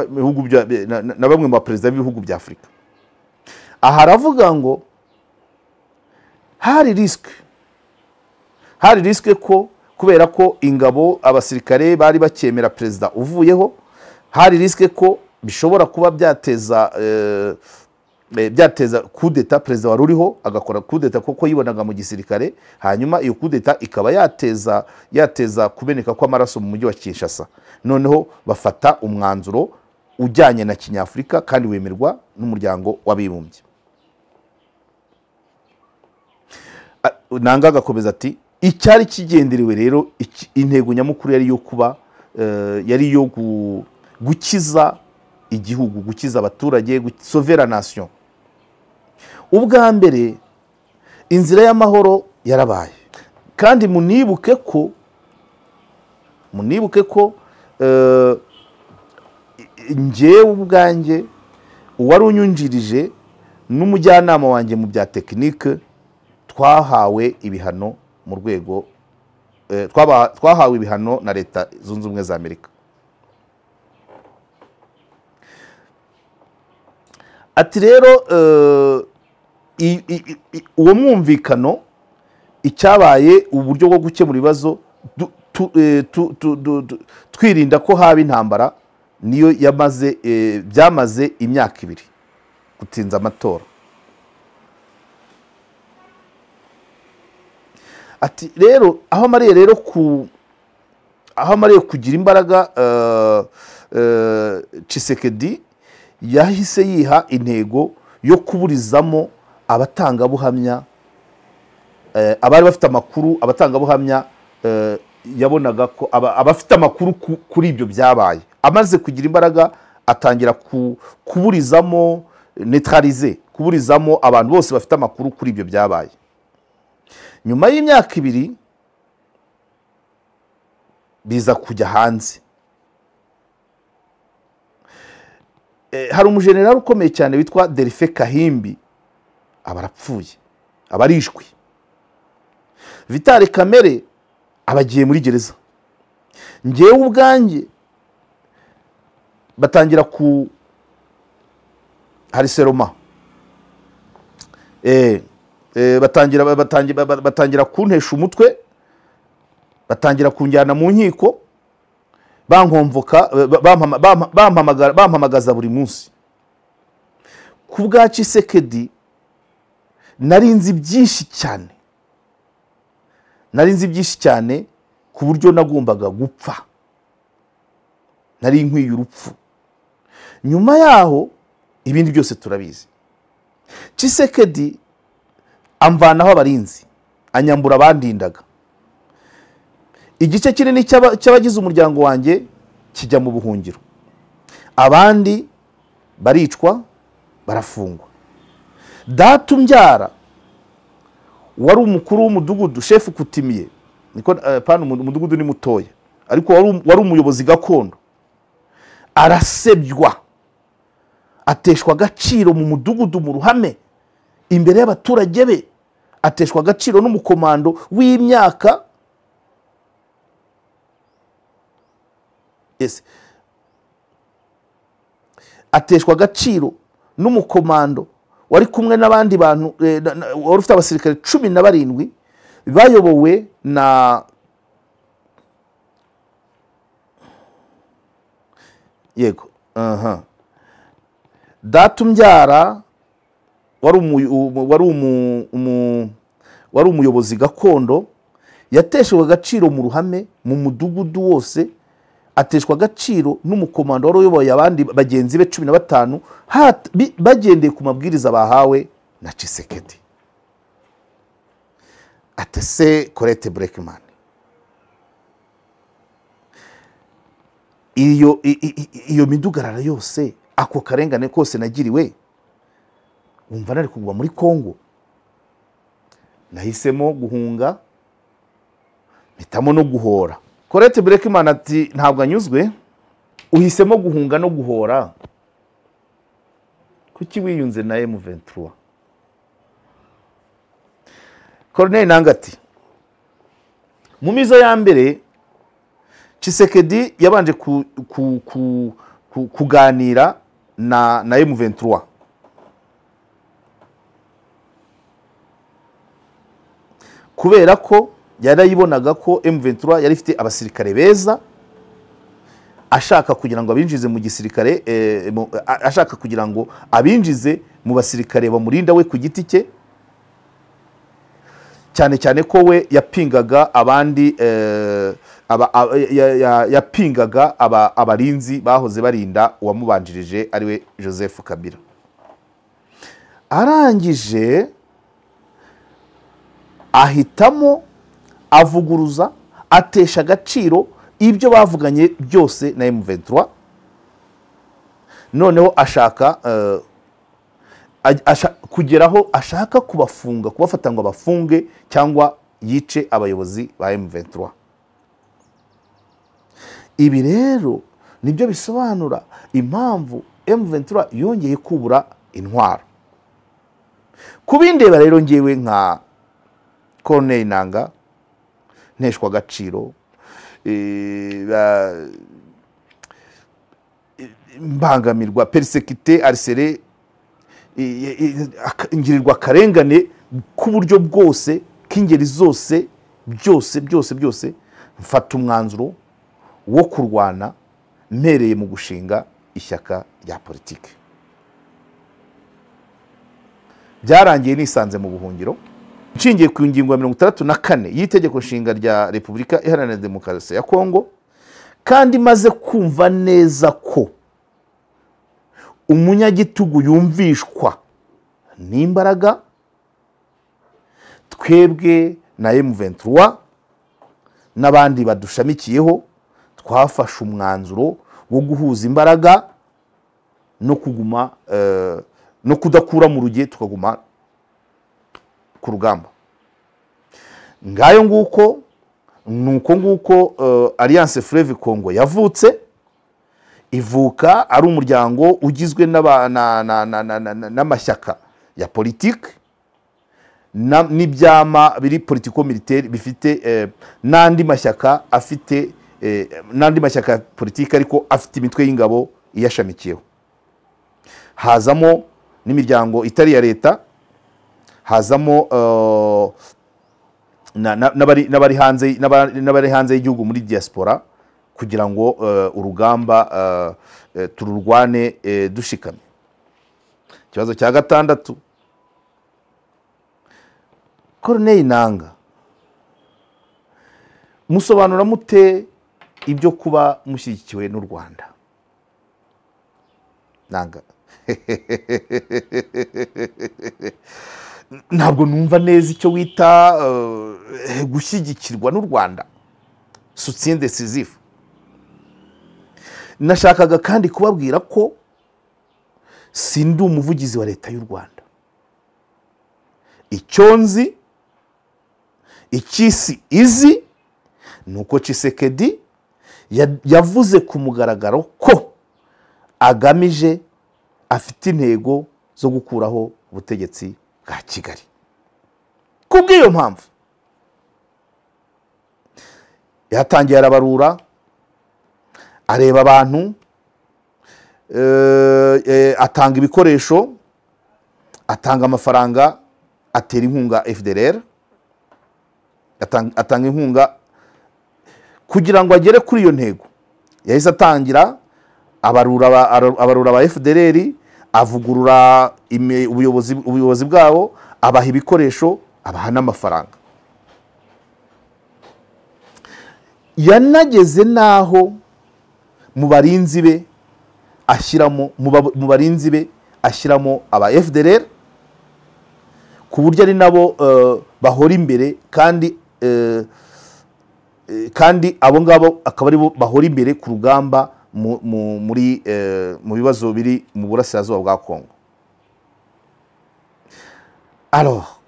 bamwe mu baperezida b'ibihugu bya Afurika. Aha aravuga ngo hari risque ko kubera ko ingabo abasirikare bari bakemera perezida uvuyeho, hari risque ko bishobora kuba byateza kudeta perezida wari uriho agakora kudeta kuko yibonaga mu gisirikare, hanyuma iyo kudeta ikaba yateza kumeneka kw'amaraso mu mujyi wa Kinshasa. Noneho bafata umwanzuro ujyanye na kinyafurika kandi wemerwa n'umuryango w'abibumbye. Nanga agakomeza ati icyari kigenderewe rero, intego nyamukuru yari yo kuba yari yo gukiza igihugu, gukiza abaturage, sauver la nation. Ubwa mbere inzira y'amahoro yarabaye, kandi munibuke ko njyewe ubwanjye uwari unyunjirije n'umujyanama wanjye mu bya tekinike twahawe ibihano mu rwego twahawe ibihano na Leta Zunze Ubumwe za Amerika. Ati rero uwo mwumvikano icyabaye uburyo bwo gukemura ibibazo twirinda ko haba intambara niyo yamaze byamaze imyaka 2 gutinza amatora. Ati rero aho amariye rero aho amariye kugira imbaraga Tshisekedi yahise yiha intego yo kuburizamo abatangabuhamya abari bafite amakuru, abatangabuhamya yabonaga ko abafite amakuru kuri ibyo byabaye. Amaze kugira imbaraga atangira kuburizamo, neutraliser, kuburizamo abantu bose bafite amakuru kuri ibyo byabaye. Nyuma y'imyaka 2 biza kujya hanze. Hari umujenerali ukomeye cyane witwa Delphin Kahimbi, abarapfuye, abarishwe. Vitale Kamere abagiye muri gereza. Ngewe ubwanjye batangira ku hariseroma batangira kuntesha umutwe, batangira kunjyana mu nkiko, Bankomvoka, bampamagaza buri munsi. Ku bwa Tshisekedi narinzi byinshi cyane, narinzi byinshi cyane ku buryo nagombaga gupfa, nari nkwiye urupfu. Nyuma yaho ibindi byose turabizi. Tshisekedi amvanaho abarinzi, anyambura abandindaga. Igice kinini cy'abagize umuryango wanjye kijya mu buhungiro, abandi baricwa, barafungwa. Data umbyara wari umukuru w'umudugudu, chef Kutimiye, niko pana umudugudu ni mutoya, ariko wari umuyobozi gakondo, arasebywa, ateshwa agaciro mu mudugudu mu ruhame imbere y'abaturage be, ateshwa agaciro n'umukomando w'imyaka. Yes. Ateshwa agaciro n'umukomando wari kumwe n'abandi bantu, wari ufite abasirikare 17 bayobowe na yego Data umbyara wari umuyobozi gakondo, yateshwe agaciro mu ruhame mu mudugudu wose, ateshwa agaciro n'umukomando wari uyoboye abandi bagenzi be 15 bagendeye ku mabwiriza bahawe na Tshisekedi. Atese Colette Braeckman, iyo midugarara yose, ako karengane kose nagiriwe, wumva nari kugwa muri Kongo. Nahisemo guhunga, mpitamo no guhora. Colette Braeckman ati ntabwo anyuzwe, uhisemo guhunga no guhora, kuki wiyunze na M23? Corneille Nangaa ati mu mizo ya mbere Tshisekedi yabanje kuganira na M23. Kubera ko yarayibonaga ko M23 yari ifite abasirikare beza, ashaka kugira ngo abinjize mu gisirikare, ashaka kugira ngo abinjize mu basirikare bamurinda we ku giti cye, cyane cyane ko we yapingaga abandi, yapingaga abarinzi bahoze barinda uwamubanjirije ariwe Joseph Kabila. Arangije ahitamo avuguruza, atesha agaciro ibyo bavuganye byose na M23. Noneho ashaka kugeraho ashaka kubafunga, kubafata ngo abafunge cyangwa yice abayobozi ba M23. Ibi rero nibyo bisobanura impamvu M23 yongeye kubura intwaro. Kubindeba rero ngewe nka Corneille Nangaa nteshwa agaciro, mbangamirwa, persécuté, harcelé, ngirirwa karengane ku buryo bwose, k'ingeri zose, byose byose byose, mfata umwanzuro wo kurwana mpereye mu gushinga ishyaka rya politike. Byarangiye nisanze mu buhungiro. Nshingiye ku ngingo ya 64 y'itegeko nshinga rya Repubulika Iharanira Demokarasi ya Kongo, kandi maze kumva neza ko umunyagitugu yumvishwa n'imbaraga, twebwe na M23 n'abandi badushamikiyeho twafashe umwanzuro wo guhuza imbaraga no kuguma, no kudakura mu ruge, tukaguma ku rugamba. Ngayo nguko, nuko nguko Alliance Fleuve Congo yavutse, ivuka ari umuryango ugizwe n'amashyaka ya politique n'ibyama biri politico militaire bifite n'andi mashyaka afite n'andi mashyaka ya politike ariko afite imitwe y'ingabo iyashamikiyeho. Hazamo n'imiryango itari ya leta, hazamo n'abari hanze y'igihugu muri diaspora, kugira ngo urugamba tururwane dushikamye. Ikibazo cya gatandatu, Corneille Nangaa, musobanura mute ibyo kuba mushyigikiwe n'u Rwanda? Nangaa ntabwo numva neza icyo wita gushyigikirwa n'u Rwanda, soutien décisif. Nashakaga kandi kubabwira ko sindi umuvugizi wa leta y'u Rwanda. Icyo nzi, icyisi izi, nuko Tshisekedi yavuze ku mugaragaro ko agamije, afite intego zo gukuraho ubutegetsi bwa Kigali. Kubw'iyo mpamvu yatangiye arabarura, areba abantu, atanga ibikoresho, atanga amafaranga, atera inkunga FDLR, atanga inkunga kugira ngo agere kuri iyo ntego. Yahise atangira abarura aba FDLR, avugurura ubuyobozi bwabo, abaha ibikoresho, abaha n'amafaranga. Yanageze naho mu barinzi be ashyiramo, mu barinzi be ashyiramo aba FDLR, ku buryo ari nabo bahora imbere, kandi kandi abo ngabo akaba ari bo bahora imbere ku rugamba muri mu bibazo biri mu burasirazuba bwa Kongo. Alors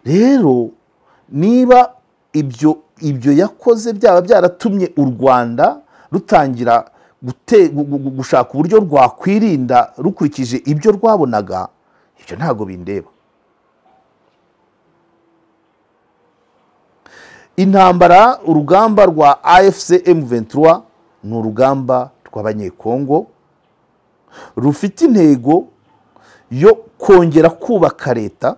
rero niba ibyo yakoze byaba byaratumye u Rwanda rutangira gushaka uburyo rwakwirinda rukurikije ibyo rwabonaga, ibyo ntago bindeba. Intambara, urugamba rwa AFC M23 ni urugamba rw'abanyekongo rufite intego yo kongera kubaka leta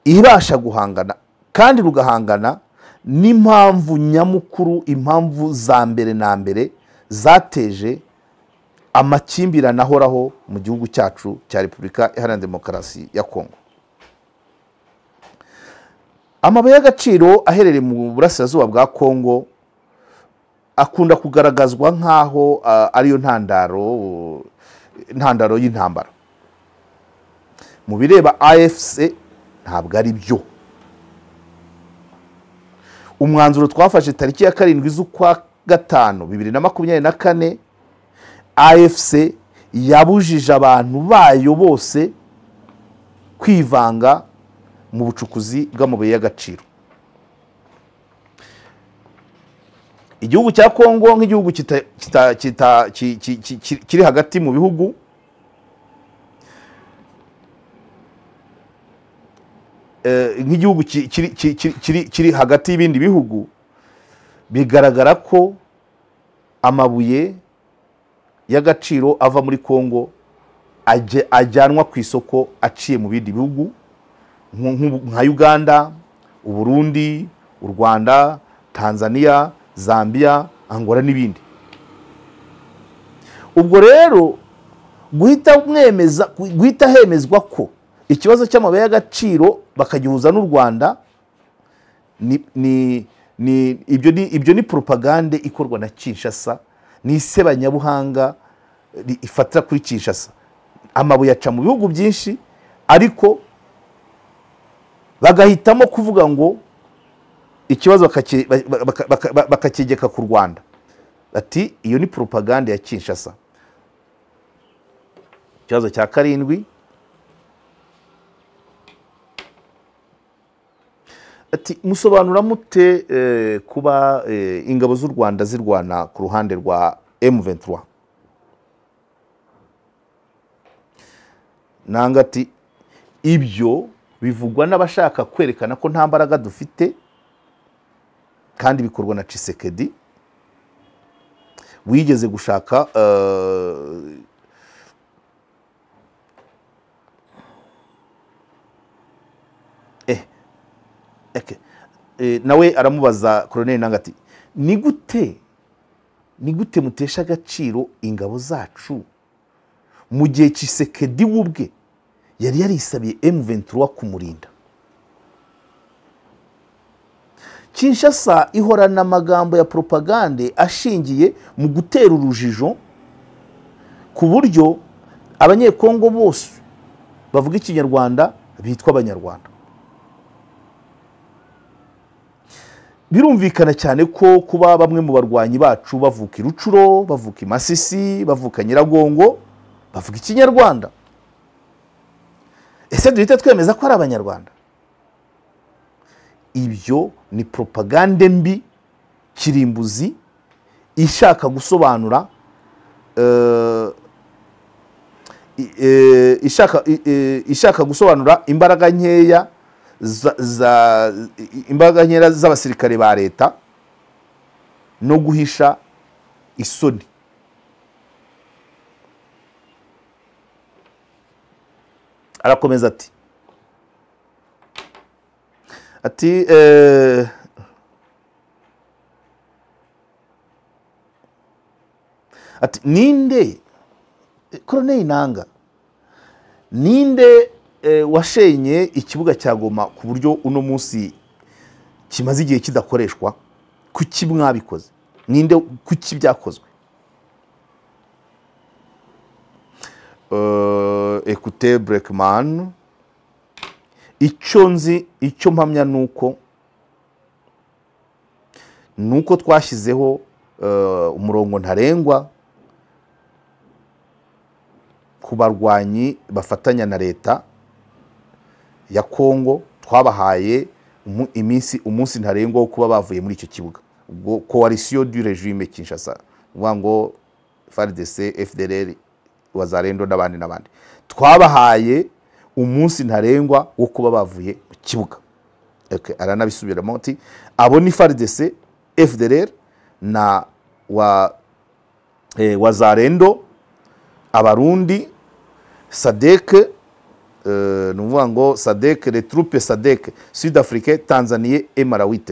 ibasha guhangana, kandi rugahangana n'impamvu nyamukuru, impamvu za mbere na mbere zateje amakimbirane ahoraho mu gihugu cyacu cya Repubulika Iharanira Demokarasi ya Kongo. Amabuye y'agaciro aherereye mu burasirazuba bwa Kongo akunda kugaragazwa nk'aho ariyo ntandaro y'intambara. Mu bireba AFC ntabwo ari byo. Umwanzuro twafashe tariki ya 7 z'ukwa 5 2024, AFC yabujije abantu bayo bose kwivanga mu bucukuzi bw'amabuye y'agaciro. Igihugu cya Kongo nk'igihugu kiri hagati mu bihugu, nk'igihugu kiri hagati y'ibindi bihugu, bigaragara ko amabuye y'agaciro ava muri Kongo ajyanwa ku isoko aciye mu bindi bihugu nka Uganda, Uburundi, u Rwanda, Tanzania, Zambia, Angola n'ibindi. Ubwo rero guhita hemezwa ko ikibazo cy'amabuye y'agaciro bakagihuza n'u Rwanda ibyo ni propagande ikorwa na Kinshasa, ni isebanyabuhanga ifatira kuri Kinshasa. Amabuye aca mu bihugu byinshi, ariko bagahitamo kuvuga ngo ikibazo bakakigeka ku Rwanda. Ati iyo ni propagande ya Kinshasa. Ikibazo cya 7, ati musobanura mute kuba ingabo z'u Rwanda zirwana ku ruhande rwa M23? Nanga ati ibyo bivugwa n'abashaka kwerekana ko nta mbaraga dufite, kandi bikorwa na Tshisekedi wigeze gushaka Okay. Nawe aramubaza Colonel Nanga ati ni gute mutesha agaciro ingabo zacu mu gihe Tshisekedi ubwe yari yarisabiye M23 kumurinda. Kinshasa ihorana amagambo ya propagande ashingiye mu gutera urujijo ku buryo abanyekongo bose bavuga ikinyarwanda bitwa abanyarwanda. Birumvikana cyane ko kuba bamwe mu barwanyi bacu bavuka Rucuro, bavuka Masisi, bavuka Nyiragongo, bavuga ikinyarwanda. Ese duhite twemeza ko ari abanyarwanda? Ibyo ni propagande mbi kirimbuzi ishaka gusobanura ishaka gusobanura imbaraga nkeya za imbaraga nkeya z'abasirikare ba leta no guhisha isoni. Arakomeza ati ati ninde Colonel Nanga ninde washenye ikibuga cya Goma ku buryo uno munsi kimaze igihe kidakoreshwa? Kuki mwabikoze? Ninde kuki byakozwe? Écoutez Breckman, icyo nzi icyo mpamya nuko twashyizeho umurongo ntarengwa ku barwanyi bafatanya na leta ya Kongo. Twabahaye iminsi umunsi ntarengwa wo kuba bavuye muri icyo kibuga. Ubwo coalition du régime Kinshasa, ngo FARDC, FDLR, Wazalendo n'abandi n'abandi, twabahaye umunsi ntarengwa wo kuba bavuye mu kibuga. Okay, aranabisubiramo ati abo ni FARDC, FDLR na Wazalendo, Abarundi, SADC, nuvuga ngo SADC, les troupes SADC, Sud-Afrique, Tanzanie et Malawi.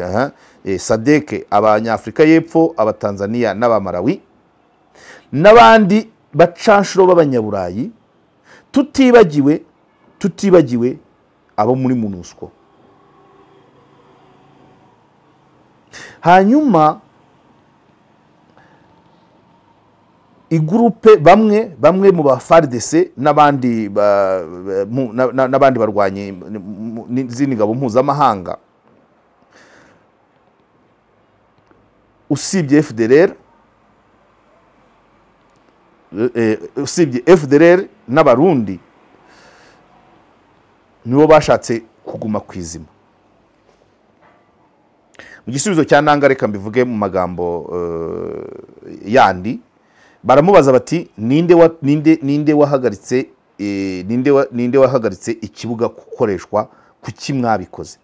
SADC abanyafrika y'epfo, abatanzania n'abamalawi n'abandi bacanshuro b'abanyaburayi, tutibagiwe abo muri MONUSCO. Hanyuma igroupe bamwe mu ba FARDC n'abandi n'abandi barwanye n'izindi ngabo mpuzamahanga, usibye FDLR, usibye FDLR n'abarundi nibo bashatse kuguma kwizima. Mu gisubizo cya Nanga, reka mbivuge mu magambo yandi, baramubaza bati ninde wahagaritse ninde wahagaritse ikibuga gukoreshwa, kuki mwabikoze?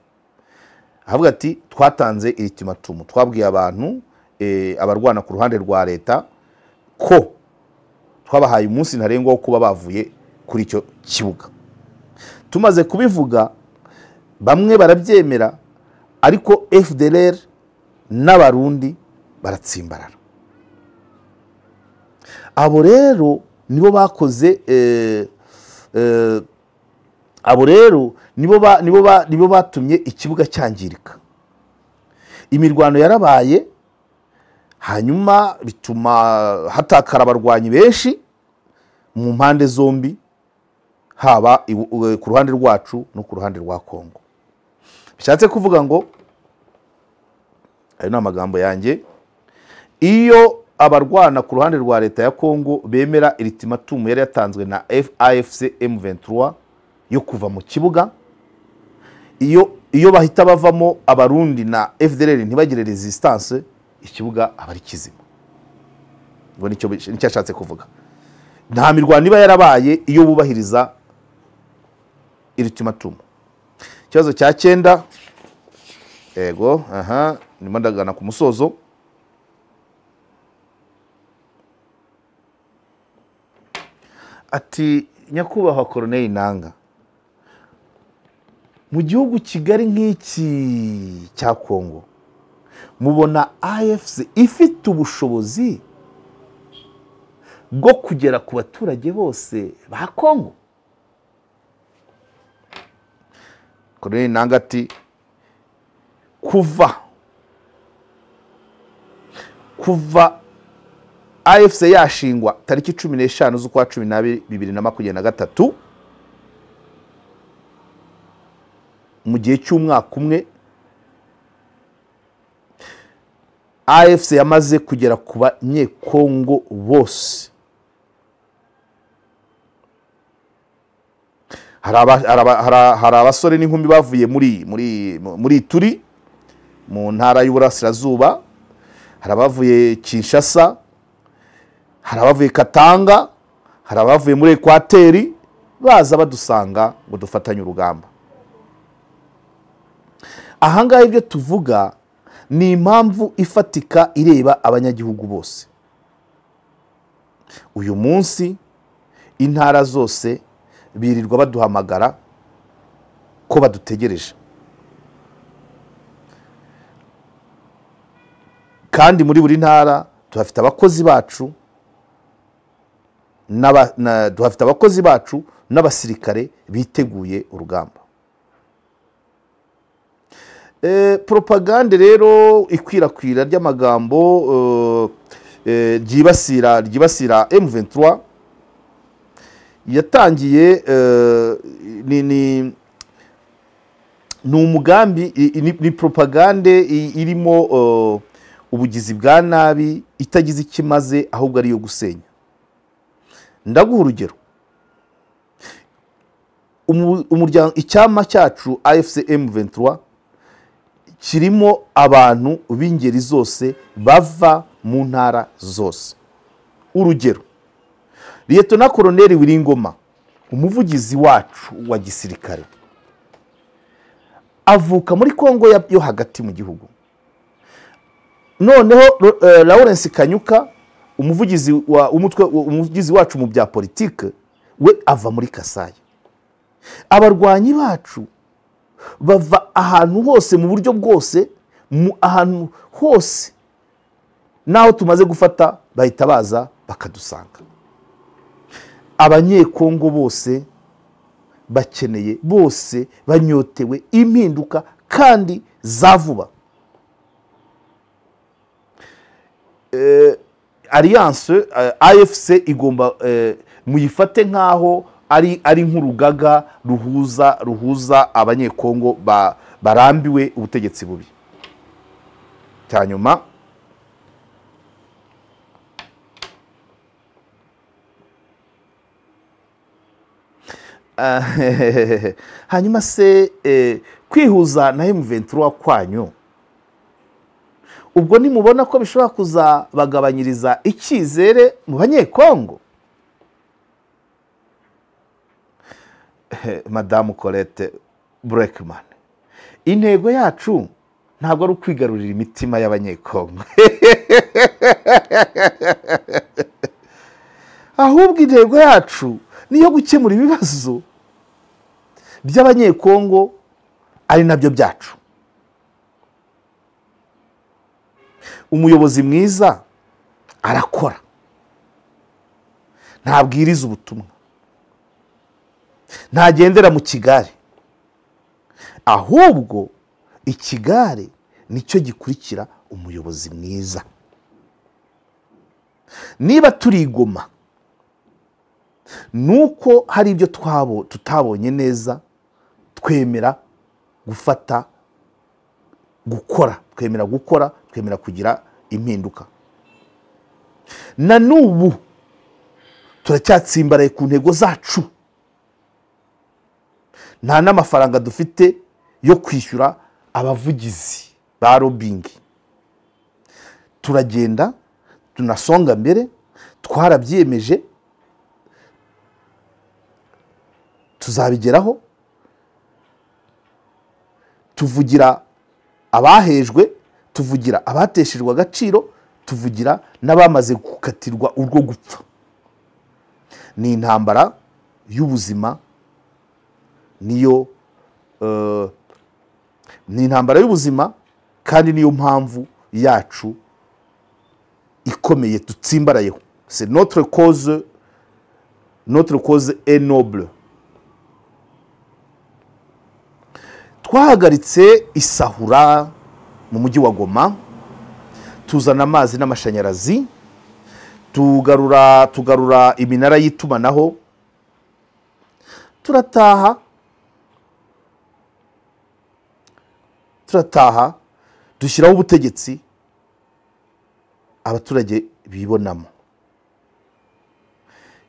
Avuga ati twatanze ultimatum, twabwiye abantu abarwana ku ruhande rwa leta ko twabahaye umunsi ntarengwa wo kuba bavuye kuri icyo kibuga. Tumaze kubivuga bamwe barabyemera, ariko FDLR n'abarundi baratsimbarara. Abo rero nibo bakoze abo rero nibo batumye ikibuga cyangirika. Imirwano yarabaye, hanyuma bituma hatakara abarwanyi benshi mu mpande zombi, haba ku ruhande rwacu no ku ruhande rwa Kongo. Bishatse kuvuga ngo ayo ni amagambo yanjye, iyo abarwana ku ruhande rwa leta ya Kongo bemera ultimatum yari yatanzwe na AFC M23 yo kuva mu kibuga, iyo bahita bavamo abarundi na FDLR ntibagire resistance, ikibuga abari kizima. Ngo nicyo ashatse kuvuga. Nta mirwano iba yarabaye iyo bubahiriza ultimatum. Ikibazo cya 9, ego, aha, ndimo ndagana ku musozo. Ati nyakubahwa Colonel Nanga, Mu gihugu Kigali nk'iki cya Kongo, mubona AFC ifite ubushobozi bwo kugera ku baturage bose ba Kongo? Colonel Nanga ati kuva AFC yashingwa tariki 15 z'ukwa 12 2023, mu gihe cy'umwaka umwe AFC yamaze kugera ku Banyekongo bose. Hari abasore n'inkumi bavuye muri Ituri mu ntara y'Uburasirazuba, hari abavuye Kinshasa, hari abavuye Katanga, hari abavuye muri Ekwateri, baza badusanga ngo dufatanye urugamba. Ahangaha ibyo tuvuga ni impamvu ifatika ireba abanyagihugu bose. Uyu munsi intara zose birirwa baduhamagara ko badutegereje, kandi muri buri ntara tuhafite abakozi bacu tuhafite abakozi bacu n'abasirikare biteguye urugamba. Propagande rero ikwirakwira ry'amagambo ryibasira M23 yatangiye ni umugambi, ni propagande irimo ubugizi bwa nabi itagize ikimaze ahubwo ari yo gusenya. Ndaguha urugero, umuryango icyama cyacu AFC M23 kirimo abantu b'ingeri zose bava mu ntara zose. Urugero, Lieutenant Colonel Wiringoma, umuvugizi wacu wa gisirikare, avuka muri Kongo yo hagati mu gihugu. Noneho Lawrence Kanyuka, umuvugizi wa umutwe, umuvugizi wacu mu bya politike, we ava muri Kasai. Abarwanyi bacu bava ahantu hose mu buryo bwose, mu ahantu hose naho tumaze gufata bahita baza bakadusanga. Abanyekongo bose bakeneye, bose banyotewe impinduka kandi za vuba. Alliance AFC igomba muyifate nkaho ari nk'urugaga ruhuza abanyekongo barambiwe ubutegetsi bubi. Cyanyuma hanyuma se kwihuza na M23 kwanyu, ubwo nimubona ko bishobora kuzabagabanyiriza icyizere mu banyekongo? Madame Colette Braeckman, intego yacu ntabwo ari ukwigarurira imitima y'abanyekongo, ahubwo intego yacu niyo gukemura ibibazo by'abanyekongo ari nabyo byacu. Umuyobozi mwiza arakora, ntabwiriza ubutumwa, ntagendera mu kigare, ahubwo ikigare nicyo gikurikira umuyobozi mwiza. Niba turigoma nuko hari ibyo tutabonye neza, twemera gufata gukora, twemera gukora, twemera kugira impinduka. Na n'ubu turacyatsimbaraye ku ntego zacu. Nta n'amafaranga dufite yo kwishyura abavugizi ba lobbying. Turagenda tunasonga mbere, twarabyiyemeje tuzabigeraho. Tuvugira abahejwe, tuvugira abateshejwe agaciro, tuvugira n'abamaze gukatirwa urwo gupfa. Ni intambara y'ubuzima niyo Ni intambara y'ubuzima, kandi niyo mpamvu yacu ikomeye dutsimbarayeho. C'est notre cause, notre cause est noble. Twahagaritse isahura mu mujyi wa Goma, tuzana amazi n'amashanyarazi, tugarura iminara y'itumanaho, turataha dushyiraho ubutegetsi abaturage bibonamo.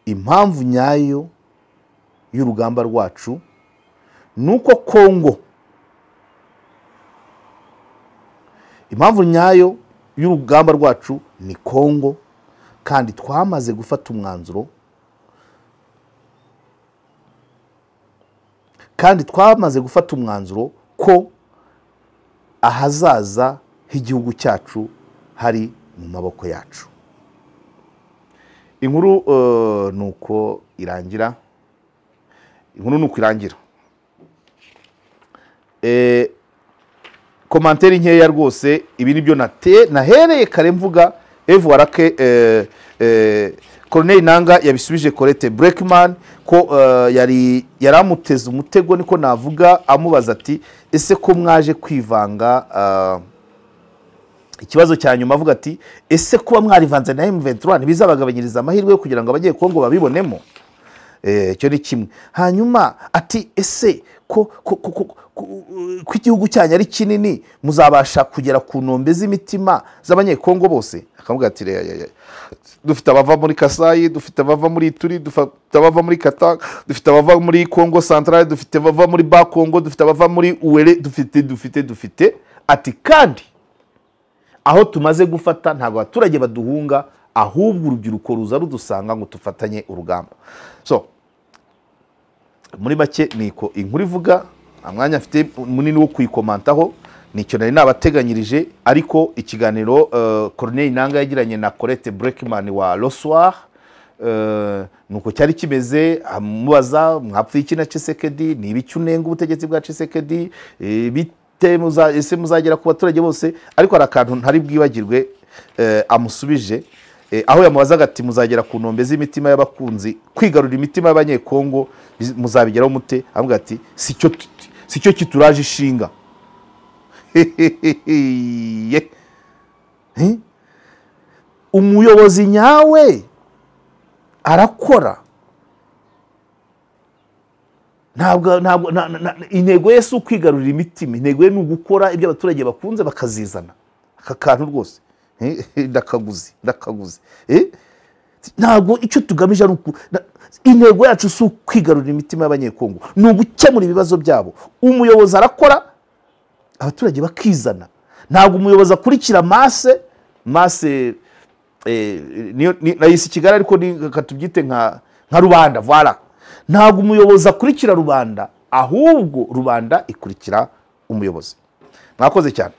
Impamvu nyayo y'urugamba rwacu nuko Kongo, impamvu nyayo y'urugamba rwacu ni Kongo, kandi twamaze gufata umwanzuro, ko ahazaza h'igihugu cyacu hari mu maboko yacu. Inkuru nuko irangira, Commentaire nkeya rwose, ibi nibyo nahereye kare mvuga. Evu Warake, Corneille Nanga yabisubije Colette Braeckman ko yari yaramuteze umutego, niko navuga, amubaza ati ese ko mwaje kwivanga ikibazo cya nyuma, avuga ati ese kuba mwarivanze na M23 ntibizabagabanyiriza amahirwe yo kugira ngo abagiye Kongo babibonemo? Cyo ni kimwe. Hanyuma ati ese ko igihugu cyanyu ari kinini muzabasha kugera ku ntombe z'imitima z'abanyekongo bose? Akavuga ati dufite abava muri Kasai, dufite abava muri Ituri, dufite abava muri Katanga, dufite abava muri Kongo Centrale, dufite abava muri Bakongo, dufite abava muri Uwere, dufite ati kandi aho tumaze gufata ntabwo abaturage baduhunga, ahubwo urubyiruko ruza rudusanga ngo tufatanye urugamba. So muri make niko inkuru ivuga, amwanya afite munini wo kuyikomantaho, nicyo nari nabateganyirije. Ariko ikiganiro Corneille Nanga yagiranye na Colette Braeckman wa Le Soir, nuko cyari kimeze, amubaza mwapfuye iki na Tshisekedi, ni ibiki unenga ubutegetsi bwa Tshisekedi, bite ese muzagera ku baturage bose? Ariko hari akantu ntari bwibagirwe amusubije, aho yamubazaga ati muzagera ku ntombe z'imitima y'abakunzi, kwigarura imitima y'abanyekongo muzabigeraho mute? Avuga ati sicyo kituraje ishinga. Umuyobozi nyawe arakora, ntabwo intego ye si ukwigarurira imitima, intego ye ni ugukora ibyo abaturage bakunze bakazizana. Aka kantu rwose ndakaguze. Ntabwo icyo tugamije ari intego yacu si ukwigarurira imitima y'abanyekongo, ni ugukemura ibibazo byabo. Umuyobozi arakora abaturage bakizana, ntabwo umuyobozi akurikira masse nayisi Kigali, ariko katubyite nka rubanda, voilà. Ntabwo umuyobozi akurikira rubanda, ahubwo rubanda ikurikira umuyobozi. Mwakoze cyane.